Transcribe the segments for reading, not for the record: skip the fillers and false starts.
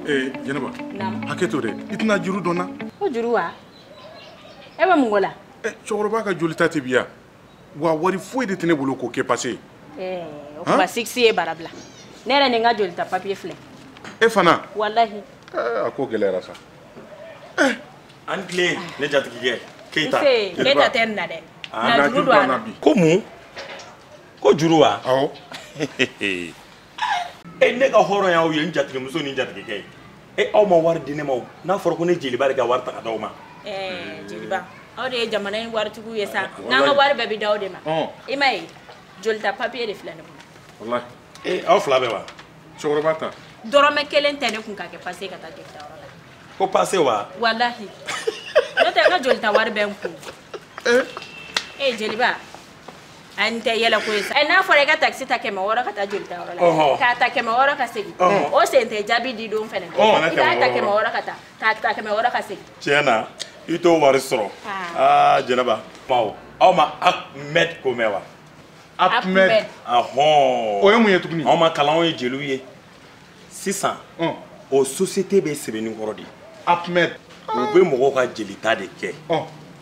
Jɛnɛba. Hakɛ to dɛ, i tɛna juru dɔn na. Ko juru wa? E bɛ mun ko la? Cɛkɔrɔba ka joli ta tɛ bi yan. Wa wari foyi de tɛ ne bolo k'o kɛ pase. O kuma siksi ye bara bila. Ne yɛrɛ ni n ka joli ta papier filɛ. E fana? Walahi. A ko gɛlɛyara sa. An tile ne jatigikɛ Keyita. Nse Keyita tɛ nin na dɛ. Na juru don a la. Ko mun? Ko juru wa? Awɔ. Ne ka hɔrɔn y'aw ye n jatigimuso ni n jatigikɛ ye. Aw ma wari di ne ma o. N'a fɔra ko ne jeliba de ka wari ta ka d'aw ma. Jeliba, aw de ye jamana in waritigiw ye sa. N'an ka wari bɛɛ bɛ d'aw de ma. I m'a ye joli ta papier de filɛ ne bolo. Walahi. Aw fila bɛɛ wa? Cɛkɔrɔba ta. Dɔrɔmɛ kelen tɛ ne kun ka kɛ pase ka taa joli ta yɔrɔ la. Ko pase wa? Walahi. N'o tɛ n ka joli ta wari bɛ n kun. Jeliba. An tɛ yɛlɛ ko ye sa. N'a fɔra i ka taxi ta 600 ka taa joli ta yɔrɔ la. K'a ta 600 ka segin. O sen tɛ jaabi di don fɛnɛ. I b'a ta 600 ka taa, k'a ta 600 ka segin. Tiɲɛ na, i t'o wari sɔrɔ. Jɛnɛba. Aw ma Ahmed ko mɛn wa? Ahmed. Ahɔn. O ye mun ye tuguni? Anw ma kalan, anw ye jeliw ye. Sisan, o société bɛ Sebenikɔrɔ de. Ahmed. U bɛ mɔgɔw ka jelita de kɛ.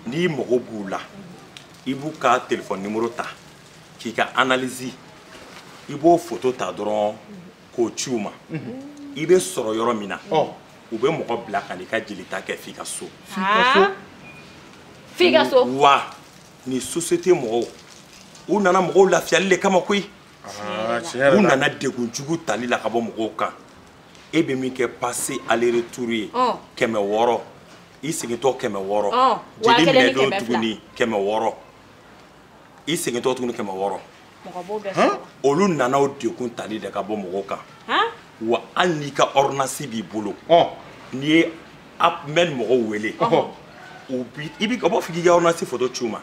N'i mago b'u la, i b'u ka téléphone numéro ta. K'i ka analyse i b'o photo ta dɔrɔn k'o ci u ma. I bɛ sɔrɔ yɔrɔ min na, u bɛ mɔgɔ bila ka n'i ka jelita kɛ f'i ka so. F'i ka so. Wa ni société mɔgɔw, u nana mɔgɔw lafiyali de kama koyi. U nana degun jugu tali la ka bɔ mɔgɔw kan. E bɛ min kɛ passer aller retour ye 600, i segintɔ 600, jeli minɛ don tuguni 600. I segintɔ tuguni 600. Olu nana o degun tali de ka bɔ mɔgɔw kan. Wa hali n'i ka ordonnance b'i bolo, n'i ye Ahmed mɔgɔw wele, u b'a fɔ k'i ka ordonnance photo ci u ma.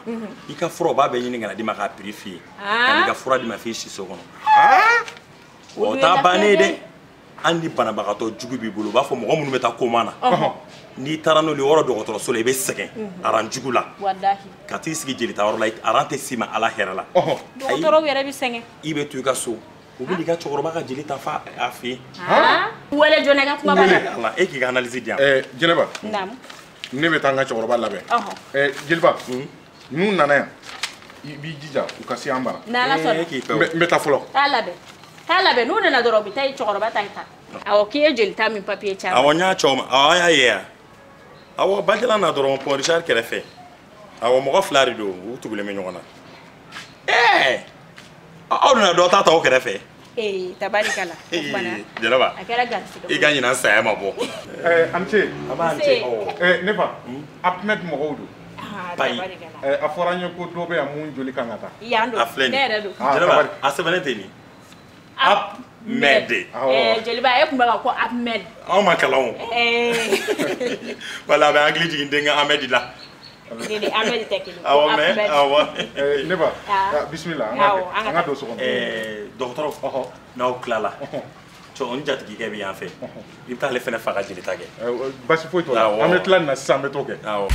I ka fura u b'a bɛɛ ɲini ka na d'i ma k'a prix f'i ye. Ka n'i ka fura d'i ma f'i siso kɔnɔ. O t'a bannen ye dɛ. Hali ni banabagatɔ jugu b'i bolo, u b'a fɔ mɔgɔ minnu bɛ taa koma na, n'i taara n'olu ye yɔrɔ dɔgɔtɔrɔso la, i bɛ sɛgɛn aran jugu la. Ka t'i sigi jelita yɔrɔ la, aran tɛ s'i ma ala hɛrɛ la. Dɔgɔtɔrɔw yɛrɛ bɛ sɛgɛn. I bɛ to i ka so, u bɛ n'i ka cɛkɔrɔba ka jeli ta f'a fɛ yen. Wele joona i ka kuma b'a la. E k'i ka analyse di yan. Jɛnɛba. Naamu. Ne bɛ taa n ka cɛkɔrɔba labɛn. Jeliba, n'u nana yan, i b'i jija u ka se an bara. N'Ala sɔnna. N bɛ taa fɔlɔ. Taa labɛn. Taa labɛn, n'u nana dɔrɔn u bɛ taa i cɛkɔrɔba ta ta. Awɔ, k'i ye joli ta min papier ci a ma. Awɔ, n y'a ci aw ma. Awɔ, a y'a ye yan. Awɔ, Bajalan na dɔrɔn Pont Richard kɛrɛfɛ. Awɔ, mɔgɔ fila de don, u tugulen bɛ ɲɔgɔn na. Aw nana dɔ ta ta aw kɛrɛfɛ. Tabarikala. O kumana. Jɛnɛba. A kɛra garisɛgɛ. I ka ɲinan saya ma bɔ. An ce. A b'an ce. Ne fa, Ahmed mɔgɔw don. Tabarikala. A fɔra an ye ko dɔ bɛ yan mun joli kan ka taa. Yan don. A filɛ nin ye. Ne yɛrɛ don. Jɛnɛba, a sɛbɛnnen tɛ nin. Ahmed. Jeliba, e tun bɛ ka ko Ahmed. Anw ma kalan o. Wala a bɛ hakili jigin denkɛ Ahmed la. Ni ni Ahmed tɛ kelen. Awɔ, mais awɔ. Ne ba, bisimila, an ka don so kɔnɔ. Dɔgɔtɔrɔ, n'aw tilala, cɛ n jatigikɛ bɛ yan fɛ, i bɛ taa ale fana fa ka jelita kɛ. Basi foyi t'o la, an bɛ tila nin na sisan, an bɛ t'o kɛ. Awɔ.